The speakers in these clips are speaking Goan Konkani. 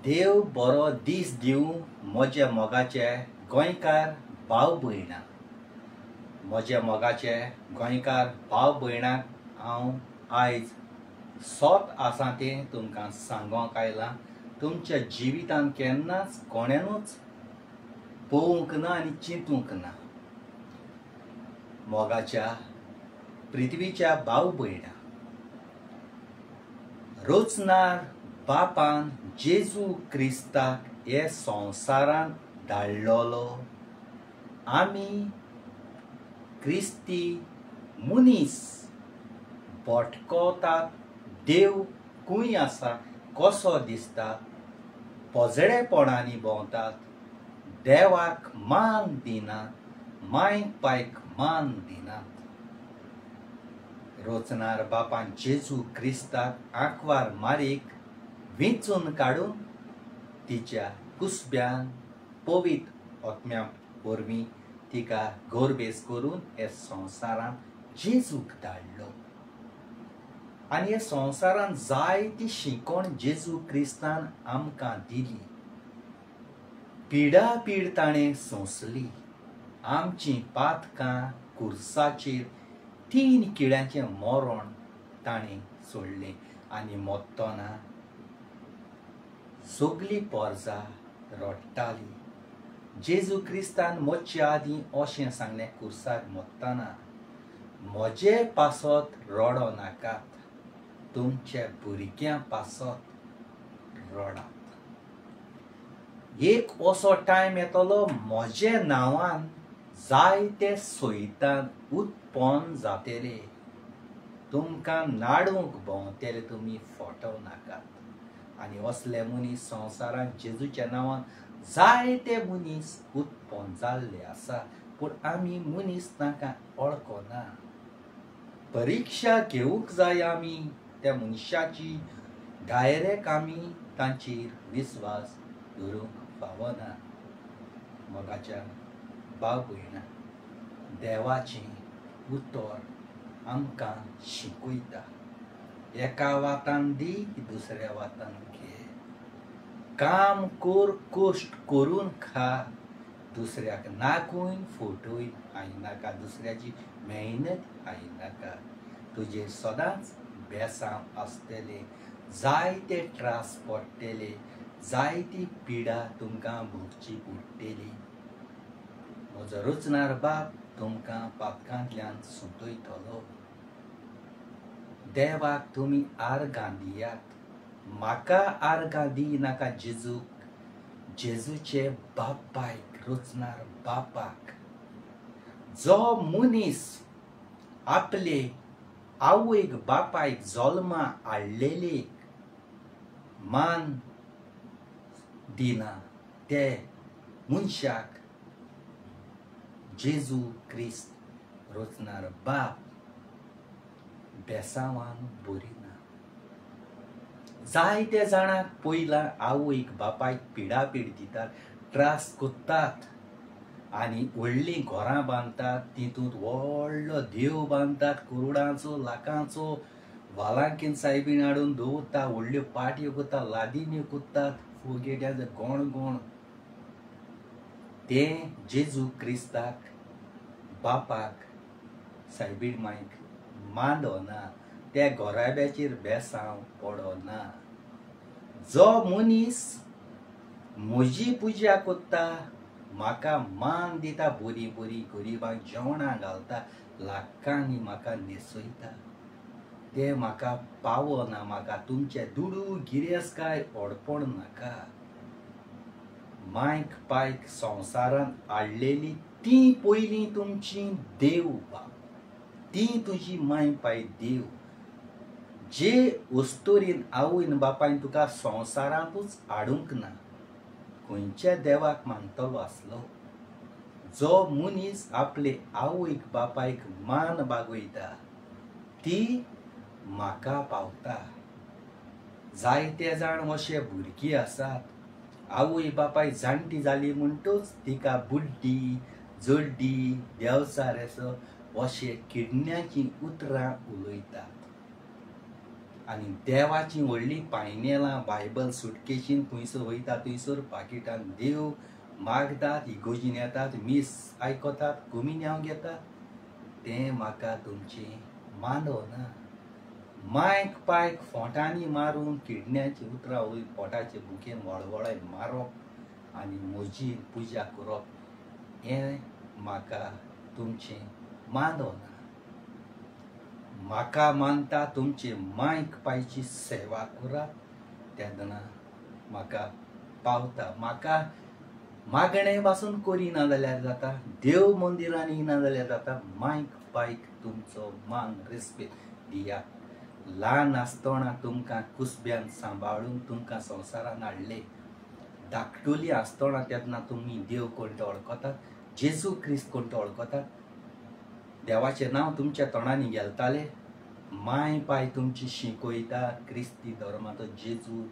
देव बरो दीस दिवं म्हज्या मोगाचे गोंयकार भाव भयणां। म्हज्या मोगाचे गोंयकार भाव भयणांक हांव आयज सोत आसा तें तुमकां सांगोंक आयलां। तुमच्या जिवितान केन्नाच कोणेनूच पळोवंक ना आनी चिंतूंक ना। मोगाच्या पृथ्वीच्या भाव भयणां, रोचनार बापान जेजू क्रिस्ताक हे संवसारांत धाडलेलो। आमी क्रिस्ती मनीस भटकतात, देव खंय आसा कसो दिसता, पोजडेपणांनी भोंवतात, देवाक मान दिनात, माय पायक मान दिनात। रोचनार बापान जेजू क्रिस्ताक आंकवार मारीक विंचून काडून तिच्या कुसब्यान पवित्र आत्म्या वरवीं तिका गोरबेस करून हे संवसारांत जेजूक धाडलो। आनी हे संवसारांत जायती शिकवण जेजू क्रिस्तान आमकां दिली। पिडा पीड ताणें सोंसली, आमचीं पातकां कुर्साचेर 3 किड्यांचें मरण ताणें सोडलें आनी मरतना सगली पोरजा रडटाली। जेजू क्रिस्तान मरचे आदीं अशें सांगलें कुर्सार मरतना, म्हजे पासत रडो नाकात, तुमच्या भुरग्यां पासत रडात। एक असो टायम येतलो म्हजे नांवान जायते सैतान उत्पन्न जातले, तुमकां नाडूंक भोंवतले, तुमी फटोवं नाकात। आनी असले मनीस संवसारांत जेजूच्या नांवान जायते मनीस उत्पन्न जाल्ले आसा, पूण आमी मनीस तांकां वळखना। परिक्षा घेवंक जाय आमी त्या मनशाची, डायरेक्ट आमी तांचेर विस्वास दवरूंक फावना। मोगाच्या भाव भयणां, देवाचें उतर आमकां शिकयता, एका वातान दी दुसऱ्या वातान घे, काम कर कश्ट करून खा, दुसऱ्याक नाकून फटोवन आयनाका, दुसऱ्याची मेहनत आयनाका। तुजेर सदांच बेसांव आसतलें, जायते त्रास पडटले, जायती पिडा तुमकां भोगची पडटली। म्हजो रचणार बाप तुमकां पातकांतल्यान सुटयतलो। देवाक तुमी आर्गां दियात, म्हाका आर्गां दी नाका जेजूक, जेजूचे बापायक, रचणार बापाक। जो मनीस आपले आवयक बापायक जल्मा हाडलेले मान दिना, ते मनशाक जेजू क्रिस्त रचणार बाप बेसांवान बरिना। जायते जाणांक पयला आवयक बापायक पिडापीड दितात, त्रास करतात आनी व्हडलीं घरां बांदतात, तितूंत व्हडलो देव बांदतात, करोडांचो लाखांचो, वालांकीन सायबीण हाडून दवरता, व्हडल्यो पाटयो करता, लादिन्यो करतात, फुगेट्याचो गोण गोण। तें जेजू क्रिस्ताक बापाक सायबीण मायक मानना, त्या घराब्याचेर बेसांव पडना। जो मनीस म्हजी पुजा करता, म्हाका मान दिता, बरी बरी गरिबांक जेवणां घालता, लाखांनी म्हाका न्हेसयता, ते म्हाका पावना, म्हाका तुमचे दुडू गिरेस्तकाय अडपण नाका। मायक पायक संवसारांत हाडलेली ती पयलीं तुमची देव बाप, ती तुजी माय पाय देव। जे वस्तुरीन आवयन बापायन तुका संवसारांतूच हाडूंक ना, खंयच्या देवाक मानतलो आसलो? जो मनीस आपले आवयक बापायक मान बागयता ती म्हाका पावता। जायते जाण अशे भुरगीं आसात, आवय बापाय जाणटी जाली म्हणटूच तिका बुड्डी जड्डी देवचार असो अशे किडण्याचीं उतरां उलयतात आनी देवाचीं व्हडलीं पायनेलां बायबल सुटकेशीन खंयसर वयता थंयसर पाकिटान देव मागतात, इगोजीन येतात, मीस आयकतात, कुमिन्यांव घेतात, तें म्हाका तुमचें मानवना। मायक पायक फोंटांनी मारून किडण्याची उतरां वयर पोटाचे भुकेन वळवळाय मारप आनी म्हजी पुजा करप हें म्हाका तुमचें मानवना। म्हाका मानता तुमचे मायक पायची सेवा करात तेन्ना म्हाका पावता। म्हाका मागणें पासून करिना जाल्यार जाता, देव मंदिरांनी येना जाल्यार जाता, मायक पायक तुमचो मान रेस्पेद दियात। ल्हान आसतना तुमकां कुसब्यान सांबाळून तुमकां संवसारान हाडले, धाकटुली आसतना तेन्ना तुमी देव कोण तो वळखतात, जेजू क्रिस्त कोण तो वळखतात, देवाचें नांव तुमच्या तोंडांनी गेलताले, माय पाय तुमची शिकयता क्रिस्ती धर्माचो जेजू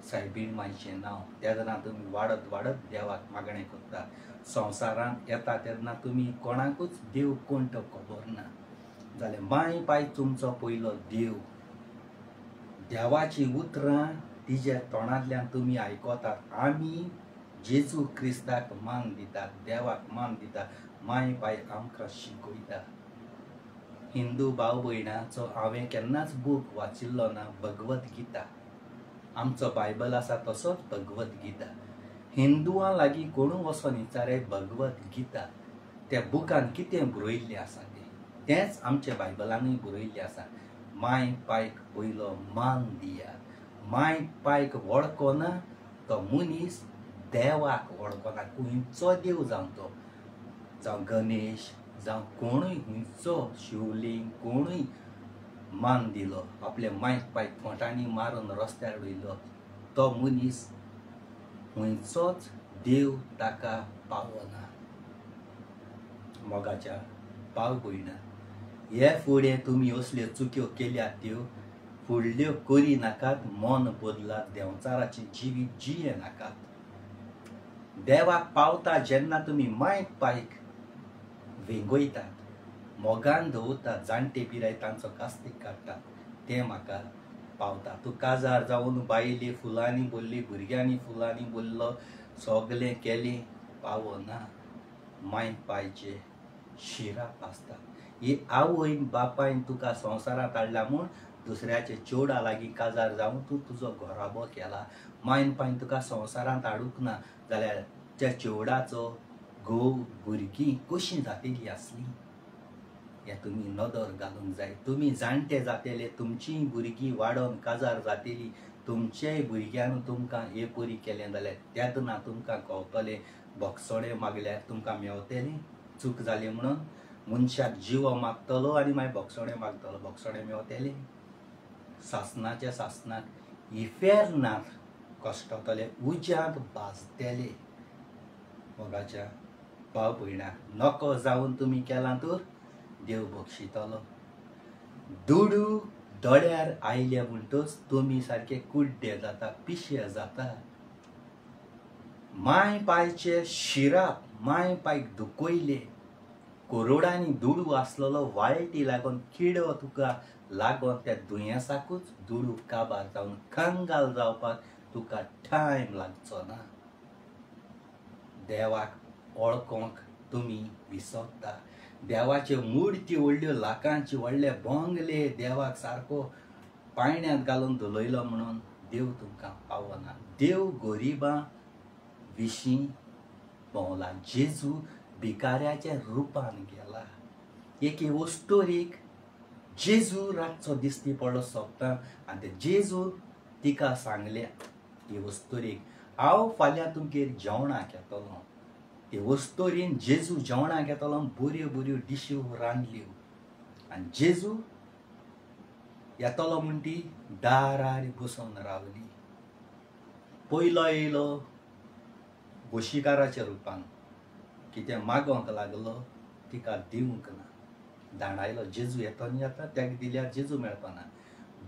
सायबीण मायचें नांव। तेन्ना तुमी वाडत वाडत देवाक मागणें करता। संवसारांत येता तेन्ना तुमी कोणाकूच देव कोण तो खबर ना जाल्यार माय पाय तुमचो पयलो देव। देवाचीं उतरां तिज्या तोंडांतल्यान तुमी आयकतात। आमी जेजू क्रिस्ताक मान दितात, देवाक मान दितात, माय पाय आमकां शिकयता। हिंदू भाव भयणाचो हांवें केन्नाच बूक वाचिल्लो ना, भगवत गीता आमचो बायबल आसा तसोच भगवत गीता। हिंदुआं लागीं कोणू वचोन विचारे भगवत गीता त्या बुकान कितें बरयल्लें आसा तें तेंच आमच्या बायबलानूय बरयल्लें आसा। माय पायक पयलो मान दियात। माय पायक वळखना तो मनीस देवाक वळखना, खंयचो देव जावं तो, जावं गणेश जावं कोणूय खंयचो शिवलिंग कोणूय मान दिलो, आपल्या मायक पायक फोंटांनी मारून रस्त्यार उडयलो, तो मनीस खंयचोच देव ताका पावना। मोगाच्या भाव भयणा, हे फुडें तुमी असल्यो चुक्यो केल्यात त्यो फुडल्यो करी नाकात, मन बदलात, देंवचाराचें जिवीत जिये नाकात। देवाक पावता जेन्ना तुमी मायक पायक वेंगयतात, मोगान दवरतात, जाणटे पिराय तांचो कास्तीक काडटात, तें म्हाका पावता। तूं काजार जावन बायले फुलांनी भरली, भुरग्यांनी फुलांनी भरलो, सगलें केलें, पावना। मायक पायचे शिराप आसता। ही आवयन बापायन तुका संवसारांत हाडला म्हूण दुसऱ्याचे चेडा लागीं काजार जावन तूं तुजो घराबो केला। मायन पायन तुका संवसारांत हाडूंक ना जाल्यार त्या चेवडाचो घोव भुरगीं कशीं जातेलीं आसलीं हें तुमी नदर घालूंक जाय। तुमी जाणटे जातेले, तुमचीं भुरगीं वाडोवन काजार जातेली, तुमचेय भुरग्यांक तुमकां हे परी केलें जाल्यार तेन्ना तुमकां कळटलें भोगसणें मागल्यार तुमकां मेवतेलें। चूक जाली म्हणून मनशाक जिवो मागतलो आनी मागीर भोगसणें मागतलो, भोगसणें मेवतेलें। सासनाच्या सासनाक इफेर्नांत कश्टतले, उज्यांत भाजतले। मोगाच्या भाव भयणा, नको जावन तुमी केलां तर देव बक्षितलो। दुडू दोळ्यार आयले म्हणटच तुमी सारके कुड्डे जाता, पिशे जाता। माय पायचे शिराप माय पायक दुखयले, करोडांनी दुडू आसलेलो वाळटी लागून किडो तुका लागून त्या दुयेंसाकूच दुडू काबार जावन कंगाल जावपाक तुका टायम लागचो ना। देवाक वळखोंक तुमी विसरता। देवाच्यो मुर्ती व्हडल्यो लाखांची व्हडले बंगले देवाक सारको पायण्यांत घालून धुलयलो म्हणून देव तुमकां पावना। देव गरिबां विशीं भोंवला, जेजू भिकाऱ्याच्या रुपान गेला। एके वस्तुरीक जेजू रातचो दिसती पडलो सोंपता आनी ते जेजू तिका सांगले ती वस्तुरीक, हांव फाल्यां तुमगेर जेवणाक येतलो। ते वस्तुरीन जेजू जेवणाक येतलो बऱ्यो बऱ्यो डिश्यो रांदल्यो आनी जेजू येतलो म्हूण ती दारार बसून रावली। पयलो येयलो बोशीकाराच्या रुपान, कितें मागोंक लागलो तिका दिवंक ना, दाणायलो। जेजू येतो न्ही आतां ताका दिल्यार जेजू मेळपाना।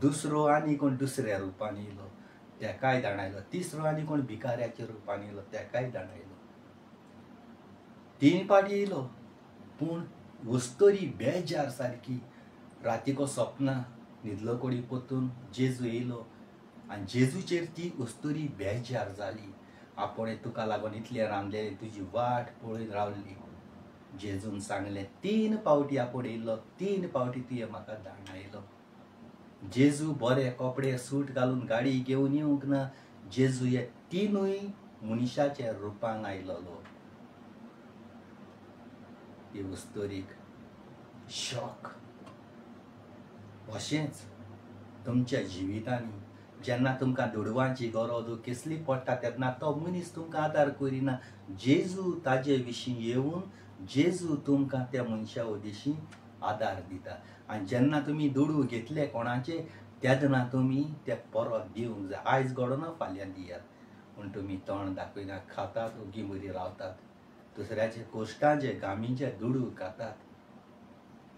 दुसरो आनी कोण दुसऱ्या रुपान येयलो तेकाय दाणायलो। तिसरो आनी कोण भिकाऱ्याच्या रुपान येयलो तेकाय दाणायलो। तीन पाटी येयलो पूण वस्तोरी बेजार सारकी, रातीको सपना न्हिदलो कोडी पोतून जेजू येयलो आनी जेजूचेर ती अस्तुरी बेजार जाली. आपोणे तुका लागून इतलें रांदलें, तुजी वाट पळयत रावली. जेजून सांगलें 3 पावटी आपोण येयलो, 3 पावटी तुवें म्हाका दाणायलो. जेजू बरे कपडे सूट घालून गाडी घेवन येवंक ना, जेजू हे 3 मनशाच्या रुपान आयलोलो. ही अस्तुरीक शॉक. अशेंच तुमच्या जिवितांनी जेन्ना तुमकां दुडवांची गरज केसली पडटा तेन्ना तो मनीस तुमकां आदार करिना. जेजू ताजे विशीं येवन जेजू तुमकां त्या मनशा उदेशी आदार दिता. आनी जेन्ना तुमी दुडू घेतले कोणाचे तेन्ना तुमी ते परत दिवंक जाय. आयज घडोना फाल्यां दियात, पूण तुमी तोंड दाखयना, खातात, ओगी बरी रावतात, दुसऱ्याचे कोश्टांचे गामीचे दुडू खातात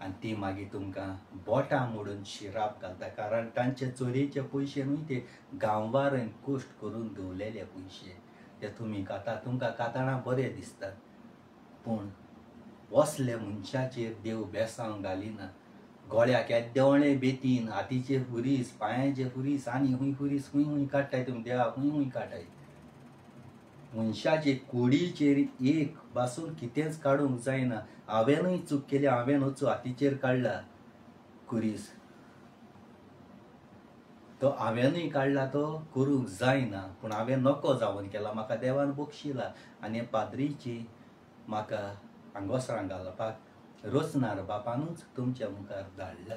आनी ती मागीर तुमकां बोटां मोडून शिराप घालता. कारण तांचे चोरयेचे पयशे न्हय, ते गांवार कोश्ट करून दवरलेले पयशे ते तुमी खाता. तुमकां खातना बरें दिसतात, पूण वसले मनशाचेर देव बेसांव घालिना. गळ्याक येद्दें बेतीन, हातीचे खुरीस, पांयाचे खुरीस, आनी खूंय खुरीस खूंय खूंय काडटाय तुमी, देवा खूंय खूंय काडटाय. मनशाचे कुडीचेर एक बासून कितेंच काडूंक जायना. हांवेनूय चूक केली, हांवें वचून हातीचेर काडला खुरीस, तो हांवेनूय काडला, तो करूंक जायना, पूण हांवें नको जावन केला, म्हाका देवान बक्षिला. आनी पाद्रीची म्हाका आंगोसरां घालपाक रोचणार बापानूच तुमच्या मुखार धाडला.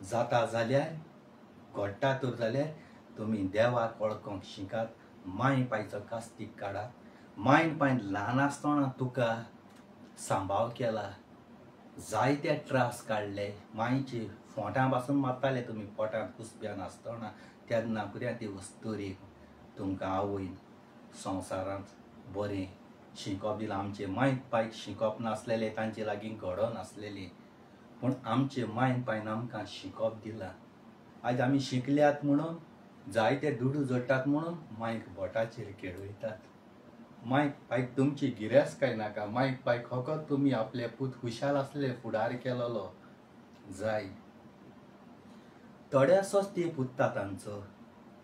जाता जाल्यार घडटा तर जाल्यार तुमी देवाक वळखूंक शिकात, माय पायचो कास्तीक काडात. मायन पायन ल्हान आसतना तुका सांबाळ केला, जायते त्रास काडले, मायचे फोंटां पासून मारताले तुमी पोटांत कुसप्यान आसतना, तेन्ना पुऱ्या ती अस्तुरेक तुमकां आवयन संवसारांत बरें शिकोवप दिलां. आमचे मायन पायक शिकोवप नासलेलें, तांचे लागीं घडो नासलेलें, पूण आमचे मायन पायन आमकां शिकोवप दिलां. आयज आमी शिकल्यात म्हणून जायते दुडू जोडटात म्हणून मायक बोटाचेर खेळयतात. मायक पायक तुमची गिरेस्तकाय नाका, मायक पायक फकत तुमी आपले पूत खुशाल आसले फुडार केलेलो जाय. थोड्यासोच ते पुत्ता तांचो,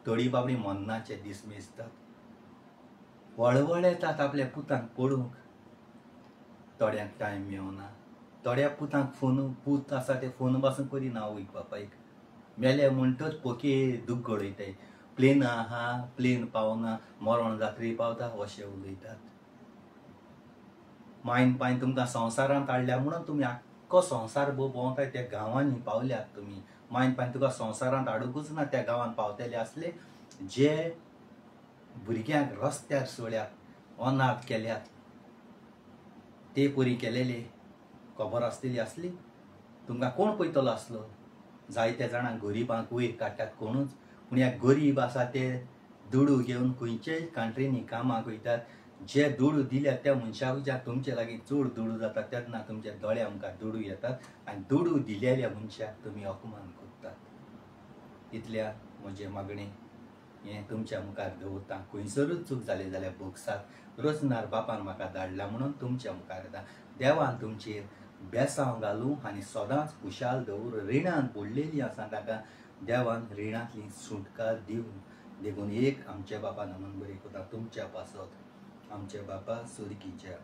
थोडी बाबडी मन्नाचे दीस मेजतात, वळवळेतात आपल्या पुतांक पळोवंक. थोड्यांक टायम मेवना, थोड्या पुतांक फोन, पूत आसा ते फोन पासून करिना आवयक बापायक. मेले म्हणटच पोके दूख घडयताय, प्लेन आहा, प्लेन पावना, मरण जात्री पावता अशें उलयतात. मायन पायन तुमकां संवसारांत हाडल्या म्हणून तुमी आख्खो संवसार भोंवताय, त्या गांवांनी पावल्यात तुमी. मायन पायन तुका संवसारांत हाडुंकूच ना, त्या गांवांत पावतले आसले जे भुरग्यांक रस्त्यार सोडल्यात, अनाथ केल्यात, ते परी केलेले खबर आसलेली आसली तुमकां कोण पळयतलो आसलो. जायत्या जाणांक गरिबांक वयर काडटात कोणूच, पूण ह्या गरीब आसा ते दुडू घेवन खंयचेय कंट्रींनी कामाक वयतात. जे दुडू दिल्यात त्या मनशाक ज्या तुमचे लागीं चड दुडू जाता तेन्ना तुमच्या दोळ्या मुखार दुडू येतात आनी दुडू दिलेल्या मनशाक तुमी अपमान करतात. इतल्या म्हजें मागणें हें तुमच्या मुखार दवरता. खंयसरूच चूक जाली जाल्यार भोगसात. रोचणार बापान म्हाका धाडला म्हणून तुमच्या मुखार येता. देवान तुमचेर बेसांव घालूं आनी सदांच खुशाल दवर. रिणान पडलेली आसा ताका देवान रिणांतली सुटका दिवं. देखून एक आमच्या बापा नमन बरी करता तुमच्या पासत. आमच्या बापा सुर्गीच्या,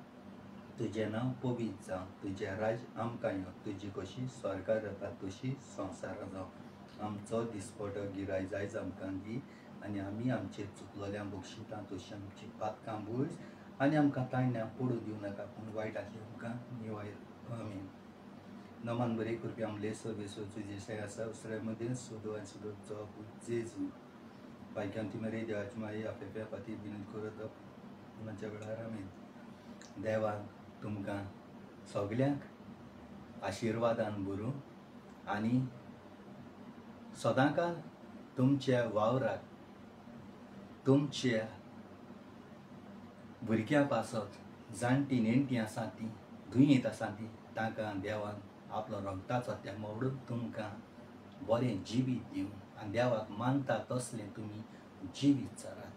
तुजें नांव पवित्र जावं, तुजें राज्य आमकां येवं, तुजी कशी स्वर्गार जाता तशी संवसारांत जावं. आमचो दिसपटो गिराय जायज आमकां दी आनी आमी आमचे चुकलोल्यांक बक्षिता तशी आमची पातकां भुज आनी आमकां तांण्यां पडूं दिवं नाका, पूण वायटांतली आमकां निवाय. आमीन. नमन बरी करपी आमले सर्वेसो तुजें आसा उसरे मदीं सुदो आनी सुदोचो जेजू बायक्यान ती मरे देवाची माई आपल्या फाटीर विनंती करत म्हज्या वेळार. आमीन. देवान तुमकां सगल्यांक आशिर्वादान भरूं आनी सदांकाल तुमच्या वावराक, तुमच्या भुरग्यां पासत जाणटी नेणटी आसा ती दुयेंत आसा ती तांकां देवान आपलो रगताचो तेंको उडोवन तुमकां बरें जिवीत दिवं आनी देवाक मानता तसलें तुमी जिवीत चरात.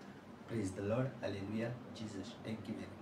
Praise the Lord. Hallelujah. Jesus. Thank you very much.